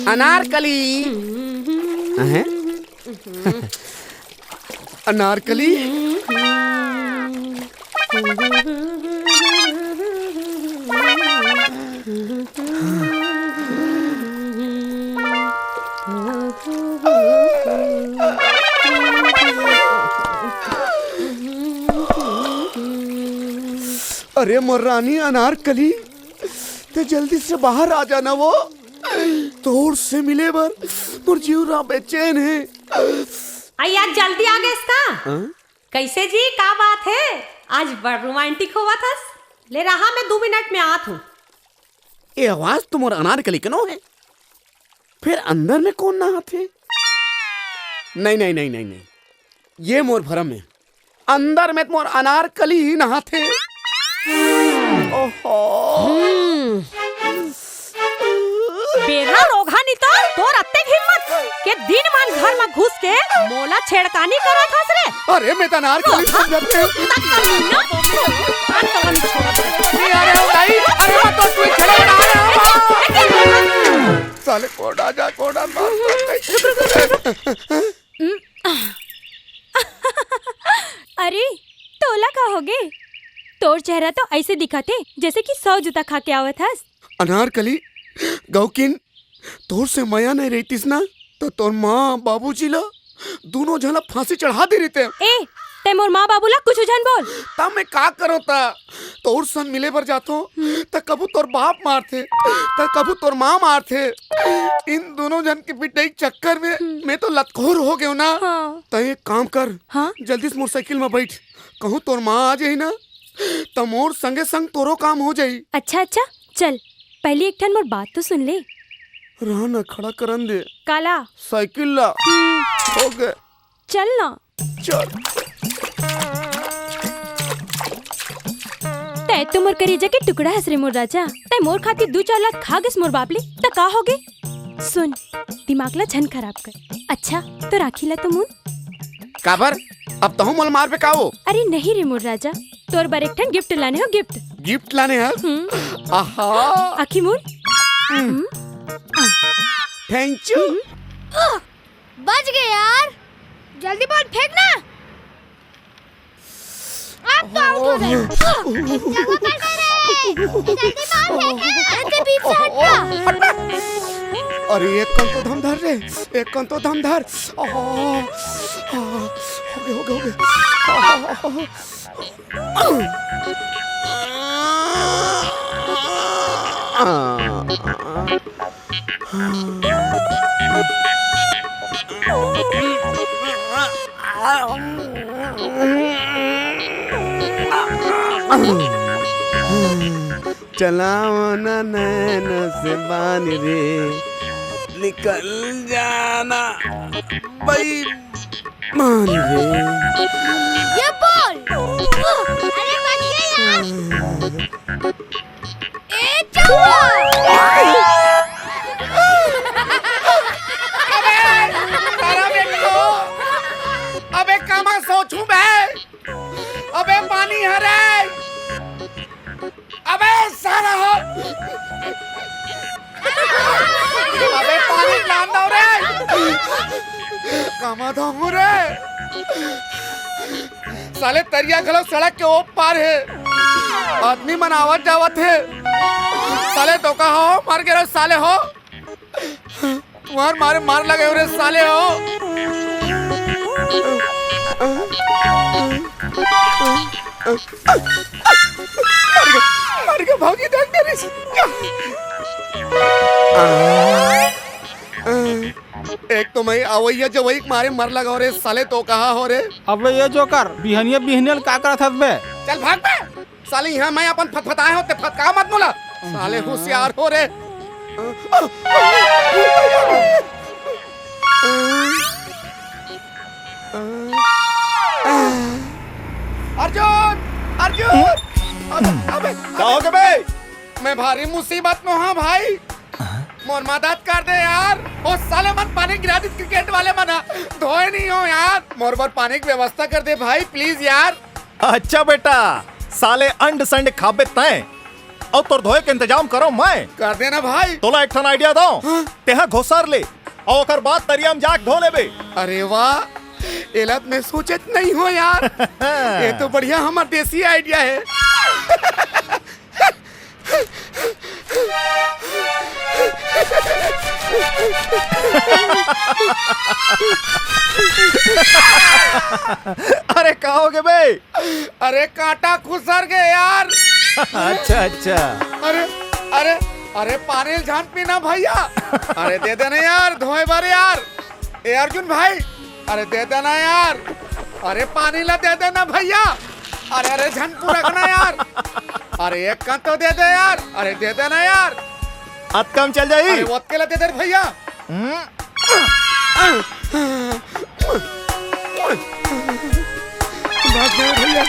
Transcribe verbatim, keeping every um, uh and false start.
अनारकली। अहें? अनारकली। अरे मोर रानी अनारकली, ते जल्दी से बाहर आ जाना वो। तोर से मिले बर मोर जीव रा बेचैन हे। अई, आज जल्दी आ गेस का? हाँ? कैसे जी, का बात हे? आज बड़ रोमांटिक होवत हस। ले रहा, मैं दू मिनट में आत हूँ। ये आवाज तो मोर अनारकली के नो हे। फिर अंदर में कोन नहाथे? नहीं, नहीं, नहीं, नहीं, नहीं, ये मोर भरम हे। अंदर में तो मोर अनारकली ही नहाथे। ओहो। हम्म। बेरा रोगहा नितोर, तोर अतेक हिम्मत के दिन मान घर में घुस के मोला छेड़खानी करत हस रे। अरे, मैं तो अनारकली समझत हूँ। तक करी ना। आज तो हम छोड़त हस। नहीं, अरे, ओ दाई, अरे, मैं तो तू ही छेड़ा बना रहा हूँ। साले कोड़ा जा, कोड़ा मार। अरे, तोला का होगे? तोर चेहरा तो ऐसे दिखत हे, जैसे कि सौ जूता खा के आवत हस। अनारकली, गौकिन, तोर से मया नहीं रहतीस ना, तो तोर माँ, बाबूजी ला, दूनों झन ला फांसी चढ़ा दे रहते। ए, ते मोर माँ बाबू ला कुछ झन बोल। तब मैं का करो ता? तोर संग मिले बर जाथो, हम्म। त कभू तोर बाप मारथे, त कभू तोर माँ मारथे। इन दूनों झन के पिटाई के चक्कर में हम्म। मैं तो लतखोर हो गयो ना। हाँ। त एक काम कर, हाँ? जल्दी से मोर साइकिल में बैठ, कहूँ तोर माँ आ जाही ना, त मोर संगे संग तोरो काम हो जाही। अच्छा, अच्छा, चल, पहले एक ठन मोर बात तो सुन ले। रहा ना, खड़ा करन दे। काला? साइकिल ला। हम्म। हो गए। चल ना। चल। तै तो मोर करेजा के टुकड़ा हस रे मोर राजा। तै मोर खातिर दू चार लात खा गेस मोर बाप ले, त का होगे? सुन, दिमाग ला झन खराब कर। अच्छा, तो राखी ला तो मुन। काबर? अब तहूँ मोला मारबे का वो? अरे नहीं रे मोर राजा, तोर बर एक ठन गिफ्ट लाने हो, गिफ्ट। गिफ्ट लाने हस? हम्म। आहा। आखी मुन। हम्म। हम्म। आ। Thank you. हम्म। बच गए यार, जल्दी बॉल फेंक ना। आप तो आउट हो गए। जल्दी बॉल फेंक ना। अरे, ते बीच से हट ना। अरे, एक कन तो दम धर रे, एक कन तो दम धर। आहा, आहा, हो गए, हो गए, हो गए। आहा, आहा। चलाओ ना नैन से बान रे, निकल जाना भाई। मान रे। ये बॉल। अरे बच गए यार। ए चौका। अबे, साला बेटो। अबे, कामा सोचूं बे। अबे, पानी हरे। अबे साला हो। अबे पानी लान दो रे। कामा धामू रे। साले तरिया घलो सड़क के ओ पार हे। आदमी मन आवत जावत हे। साले धोखा हो, मर गे रे साले हो। तुम्हार मारे मार लगे हो रे साले हो। मर गए, मर गए भौजी, देख मेरी। एक तो मैं अवैया जवई के मारे मर लगा हो रे साले, तो कहा हो रे। अबे ये जोकर, बिहनिया बिहनिया ल का करत हस बे? चल भाग बे। साले, यहाँ मैं अपन फतफताए हों, ते फतका मत मोला। साले, होशियार हो रे। अर्जुन, अर्जुन, अबे, अबे, का हो गे बे? मैं भारी मुसीबत में हूँ भाई, मोर मदद कर दे यार। ओ साले मन पानी गिरा दिस, क्रिकेट वाले मन ह, धोए नहीं हो यार, मोर बर पानी की व्यवस्था कर दे भाई, प्लीज यार। अच्छा बेटा, साले अंड संड खाबे तैं, अउ तोर धोए के इंतजाम करव मैं। कर देना भाई। तोला एक ठन आइडिया दव, हाँ। तेहा घोसर ले, अउ ओकर बाद तरिया म जाके धो लेबे। अरे वाह, एला त मैं सोचेच नइ हों यार। ये तो बढ़िया हमर देसी आइडिया हे। अरे, का होगे बे? अरे, कांटा खुसर गे यार। अच्छा, अच्छा। अरे, अरे, अरे, पानी ल झन पीना भैया। अरे, दे देना यार, धोए बर यार। ए अर्जुन भाई, अरे दे देना यार, अरे पानी ला दे देना भैया। अरे, अरे झन पुरकना यार, अरे एक कन तो दे दे यार, अरे दे देना यार। अतका म चल जाही। अरे ओतके ला दे दे रे भैया। हम्म। भाग गए भैया।